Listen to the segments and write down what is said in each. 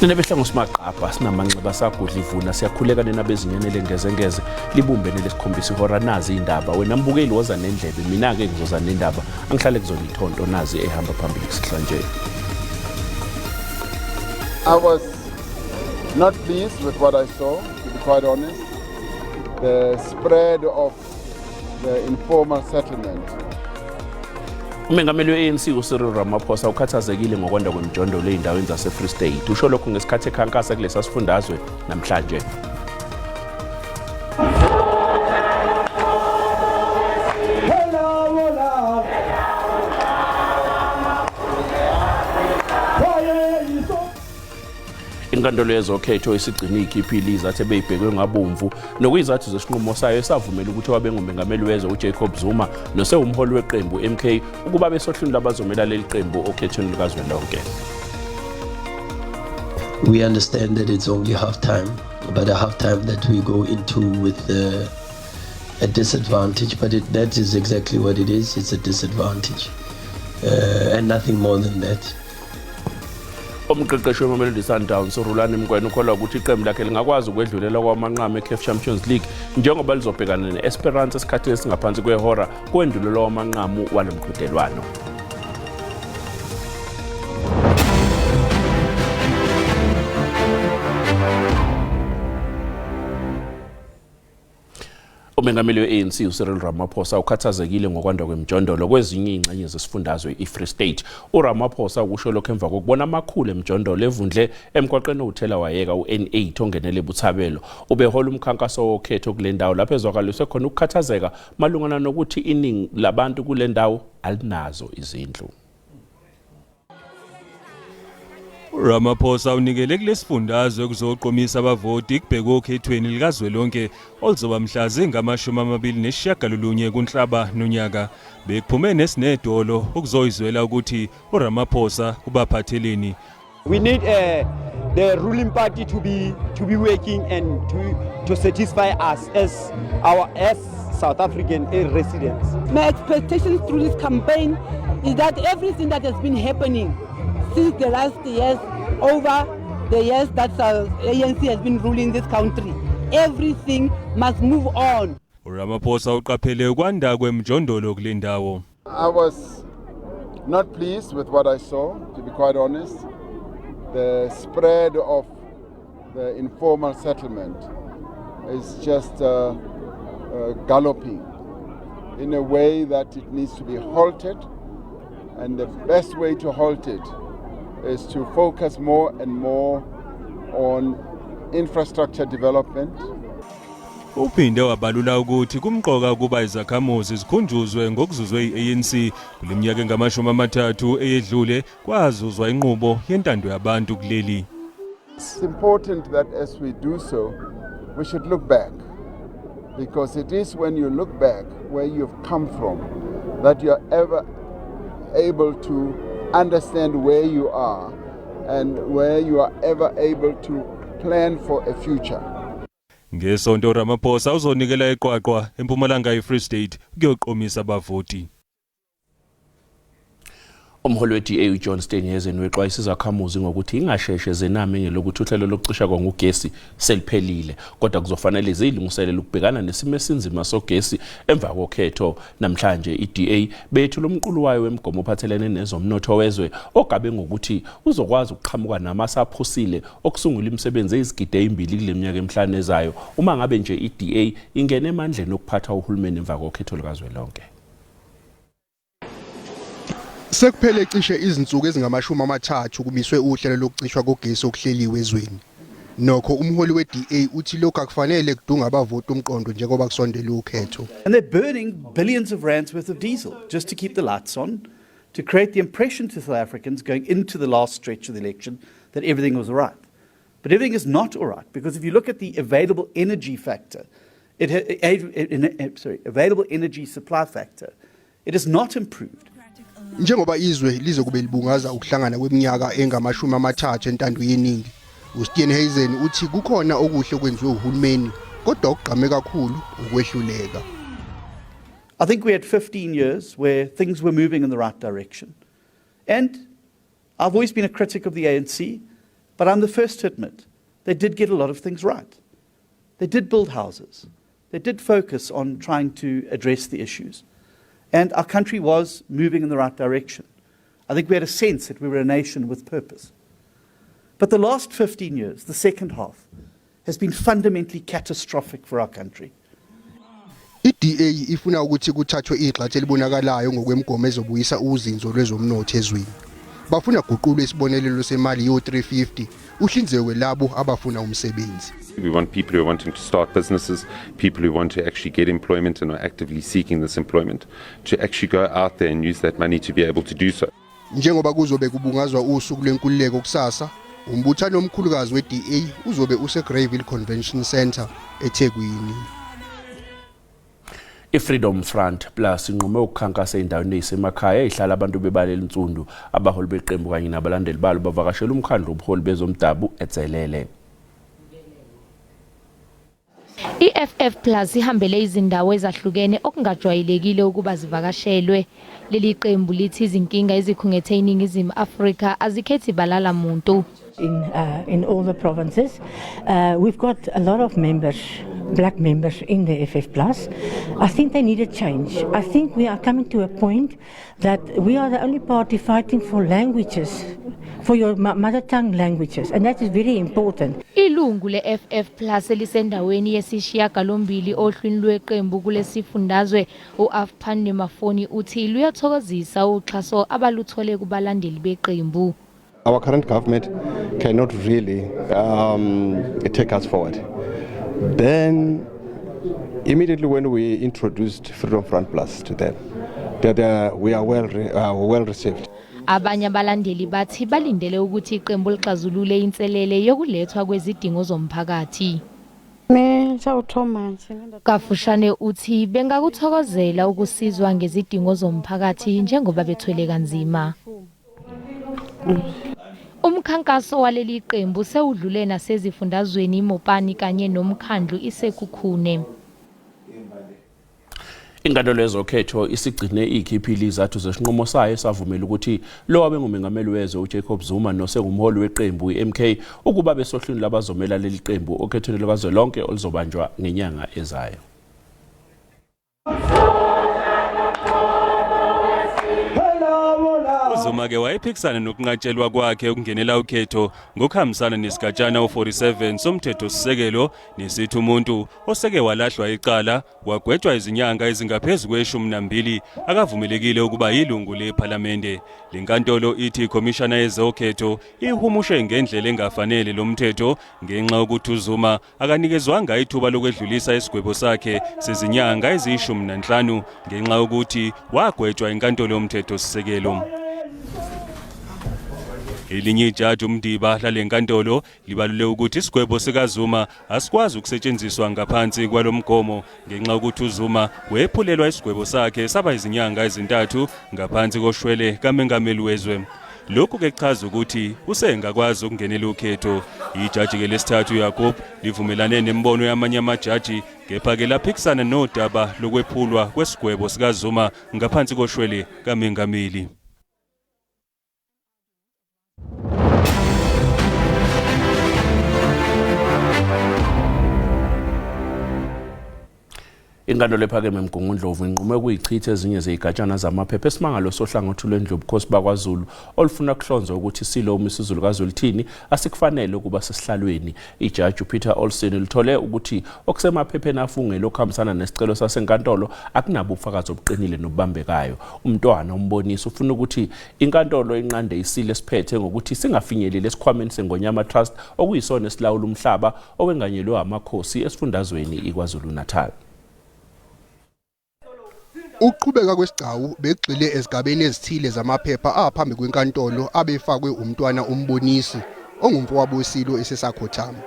Nina behlango simaqabha sinamanxeba sagudla ivuna siyakhuleka nina bezinyane lengezengeze libumbene lesikhombisa ihora nazi indaba wena mbukeli woza nendlebe mina-ke ngizoza nendaba angihlale kuzona ithonto nazi ehamba phambili kusihlwa nje. I was not pleased with what I saw, to be quite honest. The spread of the informal settlement. Umengameli we-ANC uCyril Ramaphosa ukhathazekile ngokwanda kwemijondolo ey'ndaweni zase-Free State. Usho lokhu ngesikhathi ekhankasa kulesa sifundazwe namhlanje. Inkantolo yezokhetho isigcine ikhiphile izathu ebeyibhekwe ngabomvu nokuyizathu zesinqumo sayo esavumela ukuthi owabengumengameli wezwe uJacob Zuma nosewumholi weqembu MK ukuba besohlwini lwabazomela leli qembu okhethweni lukazwelonke. We understand that it's only half time, but a half time that we go into with a disadvantage, but that is exactly what it is. It's a disadvantage, and nothing more than that. Umqeqeshi weMamelodi Sundowns uRulani Mokwena ukholwa ukuthi iqembu lakhe lingakwazi ukwedlulela kwamanqamu eCAF Champions League njengoba lizobhekana ne-Esperance esikhathini esingaphansi kwehora kwendulela wamanqamu walo mqhudelwano. Umengameli we-ANC uCyril Ramaphosa ukhathazekile ngokwanda kwemijondolo kwezinye izingxenye zesifundazwe iFree State. URamaphosa ukusho lokho emva kokubona amakhulu emijondolo evundle emgwaqeni owuthela wayeka u-N8 ongenele eButhabelo. Ubehola umkhankaso wokhetho kule ndawo lapho ezwakaliswe khona ukukhathazeka malungana nokuthi iningi labantu kule ndawo alinazo izindlu. Ramaphosa unikele kulesifundazwe kuzoqomisa abavoti kubhekwe okhethweni likazwelonke oluzoba mhla zingama-29 kuNhlaba nonyaka. Bekuphume nesinedolo ukuzoyizwela ukuthi uRamaphosa ubaphatheleni. We need the ruling party to be working and to satisfy us as South African residents. My expectations through this campaign is that everything that has been happening since the last years, over the years that ANC has been ruling this country, everything must move on. uRamaphosa uqaphele ukwanda kwemijondolo kule ndawo. I was not pleased with what I saw, to be quite honest. The spread of the informal settlement is just galloping in a way that it needs to be halted. And the best way to halt it is to focus more and more on infrastructure development. Uphinde wabalula ukuthi kumqoka ukuba izakhamuzi zikhunjuzwe ngokuzuzwe i-ANC kule minyaka engama-30 eyedlule kwazuzwa inqubo yentando yabantu kuleli. It's important that as we do so, we should look back, because it is when you look back where you've come from that you're ever able to understand where you are and where you are ever able to plan for a future. Ngesonto Ramaphosa uzonikela eQwaqwa eMpumalanga eFree State kuyoqomisa abavoti. Umholi we-DA uJohn Steenhuisen wexwayisa izakhamuzi ngokuthi ingasheshe zename ngelokuthi uhlelo lokucisha kwangugesi seliphelile, kodwa kuzofanele ziyilungiselele ukubhekana nesimo esinzima sogesi emva kokhetho. Namhlanje i-DA bethula umqulu wayo wemigomo ophathelene nezomnotho wezwe ogabe ngokuthi uzokwazi ukuqhamuka namasaphusile okusungula imisebenzi eyizigidi ezimbili kule minyaka emihlanu ezayo uma ngabe nje i-DA ingene emandleni okuphatha uhulumeni emva kokhetho likazwelonke. Sekuphele cishe izinsuku ezingama-30 kumiswe uhlelo lokucishwa kogesi okuhleliwe ezweni. Nokho umholi we-DA uthi lokhu akufanele kudunga abavoti umqondo njengoba kusondele ukhetho. And they're burning billions of rands worth of diesel just to keep the lights on, to create the impression to South Africans going into the last stretch of the election that everything was all right. But everything is not all right, because if you look at the available energy factor, it, sorry, available energy supply factor, it has not improved. Njengoba izwe lizobe libungaza ukuhlangana kweminyaka engama-30 entando yeningi, uSteenhuisen uthi kukhona okuhle okwenziwe uhulumeni kodwa okugqame kakhulu ukwehluleka. I think we had 15 years where things were moving in the right direction. And I've always been a critic of the ANC. But I'm the first to admit they did get a lot of things right. They did build houses. They did focus on trying to address the issues. And our country was moving in the right direction. I think we had a sense that we were a nation with purpose. But the last 15 years, the second half, has been fundamentally catastrophic for our country. I-DA ifuna ukuthi kuthathwe igxathu elibonakalayo ngokwemigomo ezobuyisa uzinzo lwezomnotho ezweni. Bafuna kuguqulwe isibonelelo semali yo-350 uhlinzekwe labo abafuna umsebenzi. We want people who are wanting to start businesses, people who want to actually get employment and are actively seeking this employment, to actually go out there and use that money to be able to do so. Njengoba kuzobe kubungazwa usuku lwenkululeko kusasa, umbuthano omkhulukazi we-DA uzobe use-Greyville Convention Centre eThekwini. I-Freedom Front Plus inqume ukukhankasa ey'ndaweni ey'semakhaya ey'hlala abantu bebala elinsundu. Abaholi beqembu kanye nabalandeli balo bavakashela umkhandlu wobuholi bezomdabu eDzelele. I-FF Plus ihambele izindawo ezahlukene okungajwayelekile ukuba zivakashelwe. Leli qembu lithi izinkinga ezikhungethe iNingizimu Afrika azikhethi balala muntu. In all the provinces. We've got a lot of members, black members in the FF Plus. I think they need a change. I think we are coming to a point that we are the only party fighting for languages, for your mother tongue languages, and that is very important. Ilungu le-FF Plus elisendaweni yesishiyagalombili ohlwini lweqembu kulesifundazwe u-Afpande Mafoni uthi luyathokozisa uxhaso abaluthole kubalandeli beqembu. Our current government cannot really take us forward. Then, immediately when we introduced Freedom Front Plus to them, that we are well received. Abanye abalandeli bathi balindele ukuthi iqembu lixazulule inselele yokulethwa kwezidingo zomphakathi. Kafushane uthi bengakuthokozela ukusizwa ngezidingo zomphakathi njengoba bethwele kanzima. Umkhankaso waleli qembu sewudlule nasezifundazweni iMopani kanye nomkhandlu iSekhukhune. Inkantolo yezokhetho isigcine ikhiphile izathu zesinqumo sayo esavumela ukuthi lo wabengumengameli wezwe uJacob Zuma nosengumholi weqembu iMK ukuba besohlwini labazomela leli qembu okhethweni lukazwelonke oluzobanjwa ngenyanga ezayo. Zuma ke wayephikisana nokunqatshelwa kwakhe ukungenela ukhetho ngokuhambisana nesigatshana u47 somthethosisekelo nesithi umuntu oseke walahlwa icala wagwetshwa izinyanga ezingaphezu kwe-12 akavumelekile ukuba yilungu lephalamende. Lenkantolo ithi ikhomishana yezokhetho ihumushe ngendlela engafanele lo mthetho ngenxa yokuthi uZuma akanikezwanga ithuba lokwedlulisa isigwebo sakhe sezinyanga eziyi-15 ngenxa yokuthi wagwetshwa inkantolo yomthethosisekelo. Elinye ijaji uMdiba lalenkantolo libalule ukuthi isigwebo sikaZuma asikwazi ukusetshenziswa ngaphansi kwalomgomo ngenxa yokuthi uZuma wephulelwa isigwebo sakhe saba izinyanga ezintathu ngaphansi koshwele kamengameli wezwe. Lokhu ke kuchaza ukuthi usengakwazi ukungenela ukhetho. Ijaji ke lesithathu Jacob livumelane nemibono yamanye amajaji kepha ke laphikisana nodaba lokwephulwa kwesigwebo sikaZuma ngaphansi koshwele kamengameli. Inkantolo ephakeme eMgungundlovu inqume ukuyichitha ezinye zezigatshana zamaphepha esimangalo sohlangothi lwendlu bakwaZulu olufuna kuhlonzwa ukuthi silo uMisuzulu kaZwelithini asikufanele ukuba sesihlalweni. Ijaji uPeter Olsen lithole ukuthi okusemaphepheni afungele okuhambisana nesicelo sasenkantolo akunabo ubufakazi obuqinile nobubambekayo. Umntwana umbonisi ufuna ukuthi inkantolo inqande isilo esiphethe ngokuthi singafinyeleli esikhwameni seNgonyama Trust okuyisona esilawula umhlaba owenganyelwe amakhosi esifundazweni iKwaZulu-Natal. Ukuqhubeka kwesigcawu begxile ezigabeni ezithile zamaphepha aphambi kwenkantolo abefakwe umntwana umbonisi ongumfowabo wesilo esesakhothama.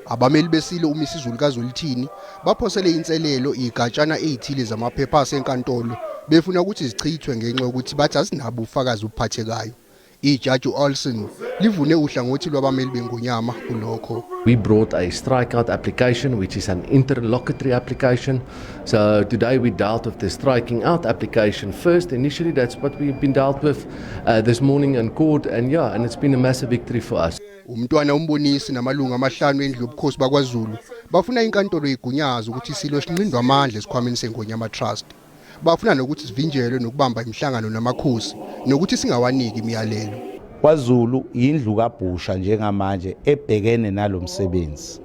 Abameli besilo uMisuzulu kaZwelithini baphosele inselelo igatshana ezithile zamaphepha asenkantolo befuna ukuthi zichithwe ngenxa yokuthi bathi azinabo ubufakazi obuphathekayo. Ijaji Olsen livune uhlangothi lwabameli bengonyama kulokho. We brought a strikeout application, which is an interlocutory application. So today we dealt with the striking out application first. Initially, that's what we've been dealt with this morning in court, and it's been a massive victory for us. Umntwana uMbonisi namalungu amahlanu endlu yobukhosi bakwaZulu bafuna inkantolo igunyaze ukuthi isilo sinqindwe amandla esikhwameni seNgonyama Trust. Bafuna nokuthi sivinjelwe nokubamba imihlangano namakhosi nokuthi singawaniki imiyalelo. KwaZulu yindlu kaBhusha njengamanje ebhekene nalomsebenzi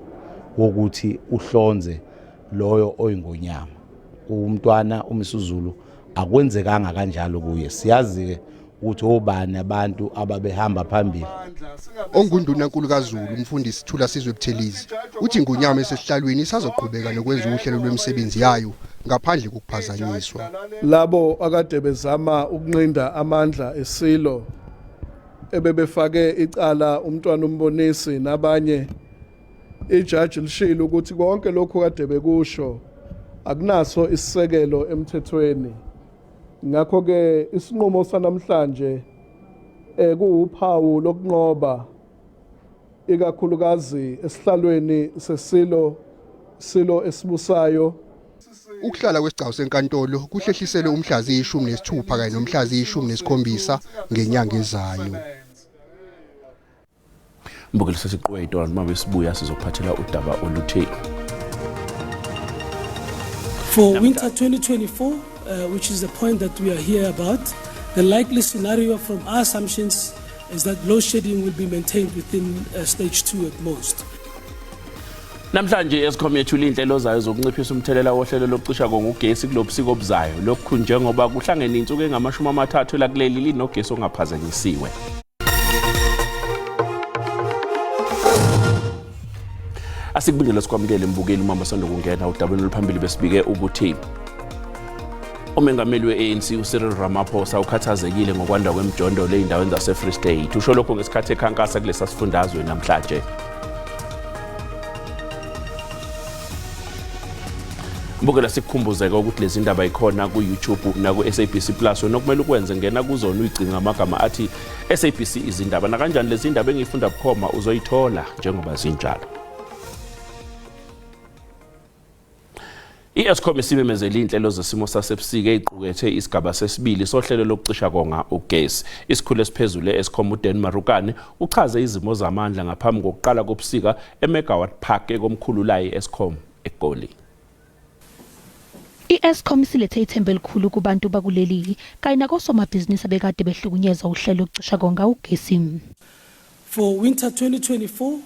wokuthi uhlonze loyo oyingonyama. Umntwana uMisuzulu akwenzekanga kanjalo kuye. Siyazi-ke ukuthi obani abantu ababehamba phambili. Ongundunankulu kaZulu umfundisi Thulasizwe Buthelezi uthi ingonyama esesihlalweni isazoqhubeka nokwenza uhlelo lwemisebenzi yayo ngaphandle kokuphazanyiswa. Labo akade bezama ukunqinda amandla esilo ebebefake icala umntwana uMbonisi nabanye, ijaji lishilo ukuthi konke lokhu kade bekusho akunaso isisekelo emthethweni. Ngakho-ke isinqumo sanamhlanje kuwuphawu lokunqoba ikakhulukazi esihlalweni sesilo silo esibusayo. Ukuhlala kwesigcawu senkantolo kuhlehliselwe umhla ziyi-16 kanye nomhla ziyi-17 ngenyanga ezayo. Mbukeli, sesiqwe itona noma besibuya sizokuphathela udaba oluthe For winter 2024, which is the point that we are here about, the likely scenario from our assumptions is that load shedding will be maintained within stage 2 at most. Namhlanje Eskom yethula inhlelo zayo zokunciphisa umthelela wohlelo lokucisha kongugesi kulobusika obuzayo. Lokhu njengoba kuhlangene insuku engamashumi amathathu lakuleli linogesi ongaphazanyisiwe. Asikubingele, sikwamukele mbukeli uma basanda kungena udabeni oluphambili. Besibike ukuthi umengameli we-ANC uCyril Ramaphosa ukhathazekile ngokwanda kwemijondolo ey'ndaweni zase-Free State. Usho lokhu ngesikhathi ekhankasa kulesa sifundazwe namhlanje. Mbukela, sikukhumbuzeke ukuthi lezi ndaba ikhona ku-YouTube naku-SABC Plus. Wena okumele ukwenze, ngena kuzona uyicinga amagama athi SABC Izindaba. Nakanjani lezi ndaba engiyifunda bukhoma uzoyithola njengoba zinjalo. I-Eskom isimemezele iy'nhlelo zesimo sasebusika ey'qukethe isigaba sesibili sohlelo lokucisha konga ugesi. Isikhulu esiphezulu e-Eskom uDan Marokane uchaze izimo zamandla ngaphambi kokuqala kobusika eMegawatt Park ekomkhulu layo i-Eskom eGoli. I-Eskom isilethe ithemba elikhulu kubantu bakuleli kanye nakosomabhizinisi abekade behlukunyezwa uhlelo lokucisha konga ugesi. For winter 2024,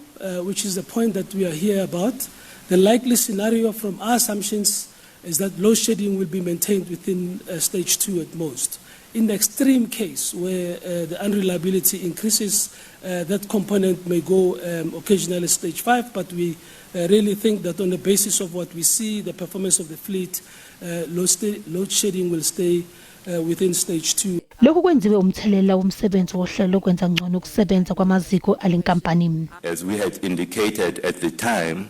which is the point that we are here about, the likely scenario from our assumptions is that load shedding will be maintained within stage 2 at most. In the extreme case where the unreliability increases, that component may go occasionally stage 5, but we really think that on the basis of what we see, the performance of the fleet, load shedding will stay within stage 2. Lokhu kwenziwe umthelela womsebenzi wohlelo lokwenza ngcono ukusebenza kwamaziko alenkampani. As we had indicated at the time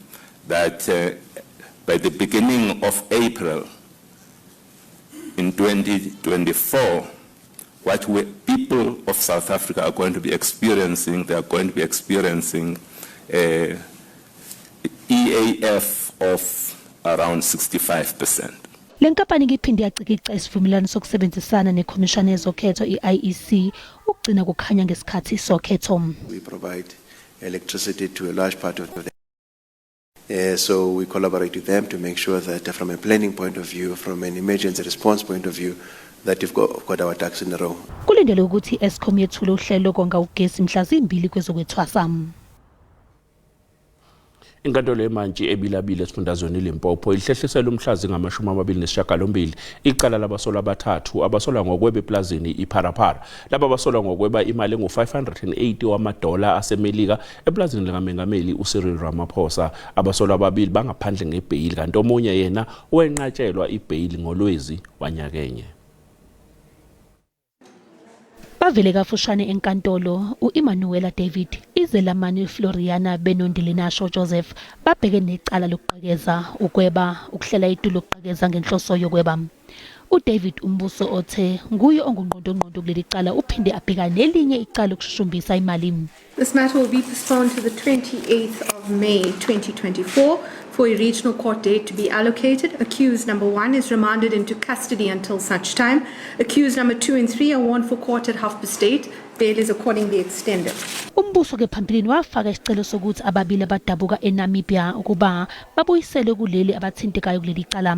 that by the beginning of April in 2024, what we, people of South Africa are going to be experiencing, they are going to be experiencing a EAF of around 65%. Le nkampani iphinde yacikica isivumelwano sokusebenzisana nekhomishana yezokhetho i-IEC ukugcina kukhanya ngesikhathi sokhetho. We provide electricity to a large part of the so we collaborate with them to make sure that from a planning point of view, from an emergency response point of view, that we've got our ducks in a row. Kulindelwe ukuthi i-Eskom yethule uhlelo lokonga ugesi mhla zimbili kwezokwethwasa. Inkantolo yemantshi eBila-Bila esifundazweni iLimpopo ihlehlisela umhla zingamashumi amabili nesishiyagalombili icala labasolwa abathathu abasolwa ngokweba eplazini iPharaphara. Laba basolwa ngokweba imali engu-580 wamadola aseMelika eplazini likamengameli uCyril Ramaphosa. Abasolwa ababili bangaphandle ngebheyili, kanti omunye yena wenqatshelwa ibheyili ngoLwezi wanyakenye. Bavele kafushane enkantolo u-Emmanuela David, Izelamani Floriana benoNdilinasho Joseph babheke necala lokuqhekeza, ukweba, ukuhlela itulo lokuqhekeza ngenhloso yokweba. UDavid Umbuso othe nguye ongungqondongqondo kuleli cala uphinde abhekane nelinye icala lokushushumbisa imali. This matter will be postponed to the 28th of May 2024 for a regional court date to be allocated. Accused number one is remanded into custody until such time. Accused number two and three are warned for court at 8:30. Bail is accordingly extended. Umbuso ke phambilini wafaka isicelo sokuthi ababili abadabuka eNamibia ukuba babuyiselwe kuleli abathintekayo kuleli cala.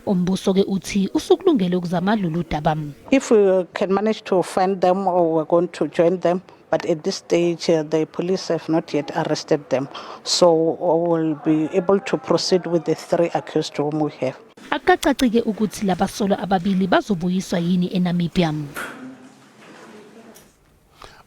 Umbuso ke uthi usukulungele ukuzama lolu daba. If we can manage to find them or we're going to join them, but at this stage the police have not yet arrested them. So we will be able to proceed with the three accused whom we have. Akukacaci ke ukuthi labasolwa ababili bazobuyiswa yini eNamibia.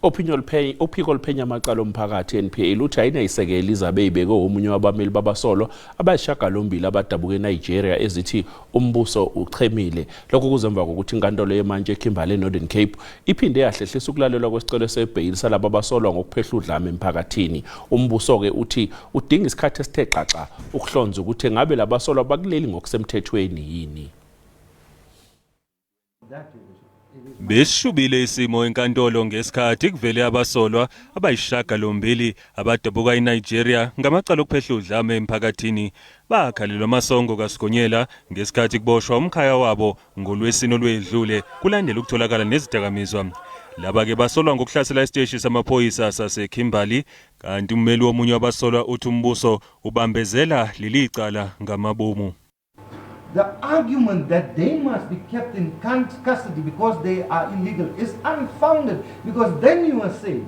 Uphiko oluphenya amacala omphakathi NPA luthi ayinayisekeli izabe ibekwe omunye wabameli babasolwa abayisishiyagalombili abadabuka eNigeria ezithi umbuso uchemile. Lokhu kuzemva kokuthi inkantolo yemantshi eKimberley eNorthern Cape iphinde yahlehlisa ukulalelwa kwesicelo sebheyili salaba abasolwa ngokuphehla udlame emphakathini. Umbuso-ke uthi udinga isikhathi esithe xaxa ukuhlonza ukuthi ngabe labasolwa bakuleli ngokusemthethweni yini. Besishubile isimo enkantolo ngesikhathi kuvele abasolwa abayisishiyagalombili abadabuka eNigeria ngamacala okuphehla udlame emphakathini. Bakhalelwa amasongo kaSigonyela ngesikhathi kuboshwa umkhaya wabo ngolwesine olwedlule kulandela ukutholakala nezidakamizwa. Laba-ke basolwa ngokuhlasela isiteshi samaphoyisa saseKimberley kanti ummeli womunye wabasolwa uthi umbuso ubambezela leli cala ngamabomu. The argument that they must be kept in custody because they are illegal is unfounded, because then you are saying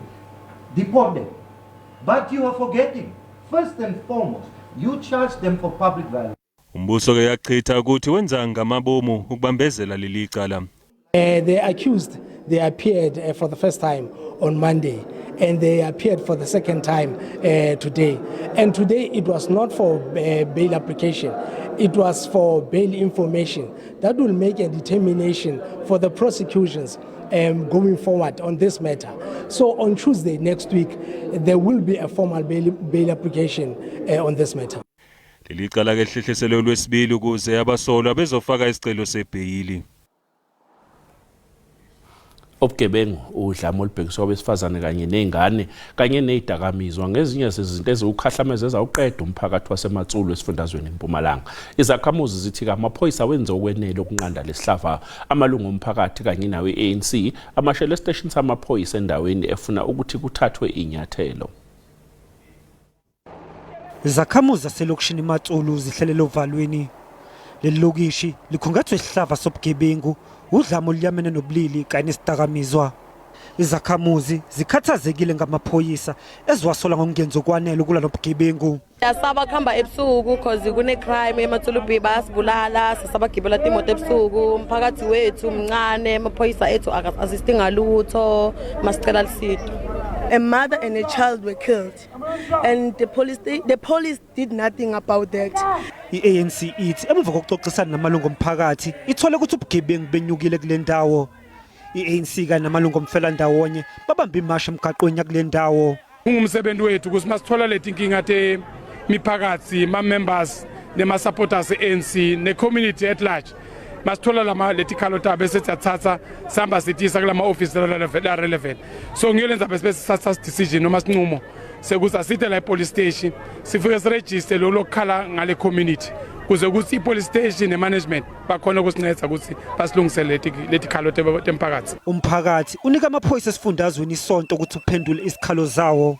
deport them. But you are forgetting, first and foremost, you charge them for public violence. Umbuso ke yachitha ukuthi wenza ngamabomu ukubambezela leli cala. The accused, they appeared for the first time on Monday, and they appeared for the second time today. And today it was not for bail application, it was for bail information that will make a determination for the prosecutions going forward on this matter. So on Tuesday next week, there will be a formal bail application on this matter. Leli cala ke lihlehliselwe olwesibili ukuze abasolwa bezofaka isicelo sebheyili. Ubugebengu, udlame olubhekiswa kwabesifazane kanye nezingane kanye nezidakamizwa ngezinye zezinto eziwukhahlameza ezawuqeda umphakathi waseMatsulu esifundazweni eMpumalanga. Izakhamuzi zithi amaphoyisa wenze okwenele ukunqanda lesihlava. Amalungu omphakathi kanye nawe i-ANC amashele esiteshini samaphoyisa endaweni efuna ukuthi kuthathwe inyathelo. Izakhamuzi zaselokishini Matsulu zihlalele ovalweni. Leli lokishi likhungathwe isihlava sobugebengu, udlame oluyamene nobulili kanye nesidakamizwa. Izakhamuzi zikhathazekile ngamaphoyisa eziwasola ngokungenzi okwanele ukulwa nobugebengu. Siyasaba kuhamba ebusuku cause kune-crime eMatsulu B, bayasibulala. Sisaba kugibela timoto ebusuku. Umphakathi wethu mncane, amaphoyisa ethu akasi-assisti ngalutho masicela lusito. A mother and a child were killed, and the police did nothing about that. I-ANC ithi emuva kokuxoxisana namalungu omphakathi ithole ukuthi ubugebengu benyukile kule ndawo. I-ANC kanye namalungu omfelandawonye babambe imashi emgaqweni yakule ndawo. Kungumsebenzi wethu ukuthi masithola leti inkinga te miphakathi, ma-members nema-supporters e-ANC ne-community at large, masithola lama letikhalo tabo bese siyathatha sihamba sitisa kulama office la relevant. So ngiyo lenza bese sithatha decision noma sinqumo sekuthi asite la e-police station, sifike siregister lo lokukhala ngale community kuze ukuthi i-police station ne-management bakhona ukusinceda ukuthi basilungisele letikhalo temphakathi. Umphakathi unika amaphoyisa esifundazweni isonto ukuthi uphendule isikhalo zawo.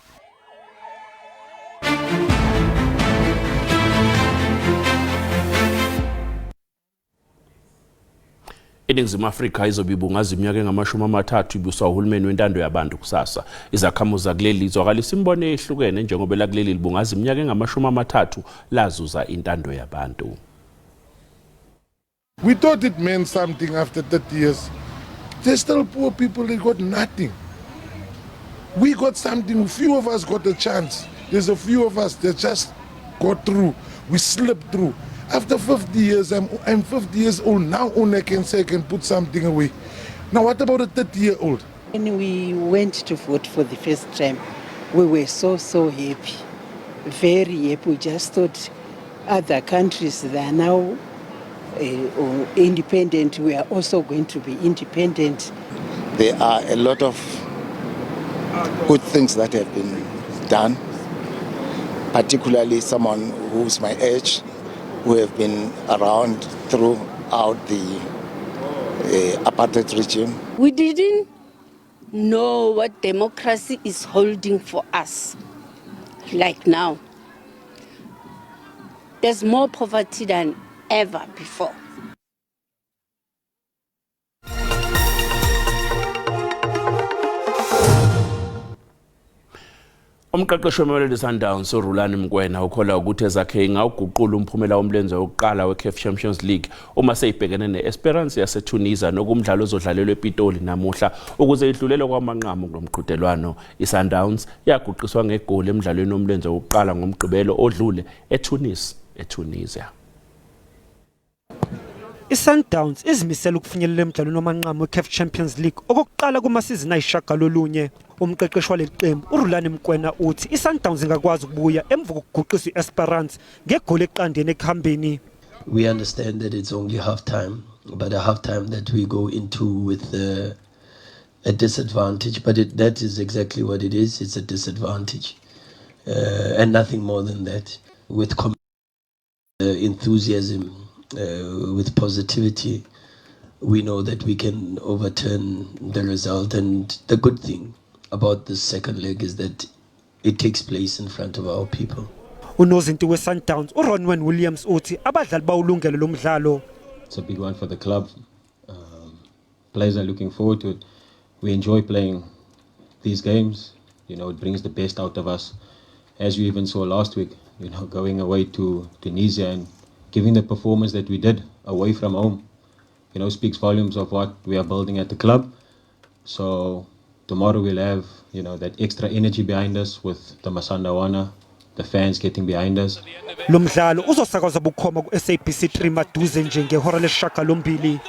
INingizimu Afrika izobe ibungaza iminyaka engama-30 ibuswa uhulumeni wentando yabantu kusasa. Izakhamuzi zakuleli izwakalisa imibono eyehlukene njengoba elakuleli libungaza iminyaka engama-30 lazuza intando yabantu. We thought it meant something after 30 years. There's still poor people, they got nothing. We got something, few of us got a chance. There's a few of us that just got through. We slipped through. After 50 years, I'm 50 years old. Now only I can say I can put something away. Now what about a 30-year-old? When we went to vote for the first time, we were so, so happy. Very happy. We just thought other countries that are now independent, we are also going to be independent. There are a lot of good things that have been done, particularly someone who's my age, who have been around throughout the apartheid regime. We didn't know what democracy is holding for us. Like now, there's more poverty than ever before. Umqeqeshi weMamelodi Sundowns uRulani Mokwena ukholwa ukuthi ezakhe ingawuguqula umphumela womlenze wokuqala weCAF Champions League uma seyibhekene ne-Esperance yaseTunisia nokumdlalo ozodlalelwa ePitoli namuhla ukuze idlulele kwamanqamu kulomqhudelwano. ISundowns yaguqiswa ngegoli emdlalweni womlenze wokuqala ngoMgqibelo odlule eTunis, eTunisia. ISundowns izimisele ukufinyelela emdlalweni wamanqamu weCAF Champions League okokuqala kumasizini ayishagalolunye. Umqeqeshi waleli qembu uRulani Mokwena uthi iSundowns ingakwazi ukubuya emva kokuguqisa i-Esperance ngegoli eqandeni ekuhambeni. We understand that it's only half time, but a half time that we go into with a disadvantage. But that is exactly what it is. It's a disadvantage, and nothing more than that. With enthusiasm, with positivity, we know that we can overturn the result. And the good thing about this second leg is that it takes place in front of our people. Unozinti weSundowns uRonwen Williams uthi abadlali bawulungele lo mdlalo. It's a big one for the club. Players are looking forward to it. We enjoy playing these games. It brings the best out of us. As you even saw last week, going away to Tunisia and giving the performance that we did away from home, speaks volumes of what we are building at the club. So tomorrow we'll have that extra energy behind us with the Masandawana, the fans getting behind us. Lo mdlalo uzosakazwa bukhoma ku-SABC 3 maduze nje ngehora lesishiyagalombili.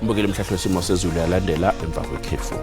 Mbukeli, umhlahlo wesimo sezulu yalandela emva kwekhefu.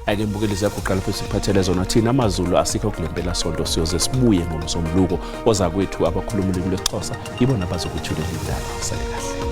Ake mbukeli, ziyaguqa lapho siphathele zona thina amaZulu. Asikho kule mpelasonto, siyoze sibuye ngomsombuluko. Ozakwethu abakhuluma ulimi lwesiXhosa ibona bazokwethulela indaba. Sale kahle.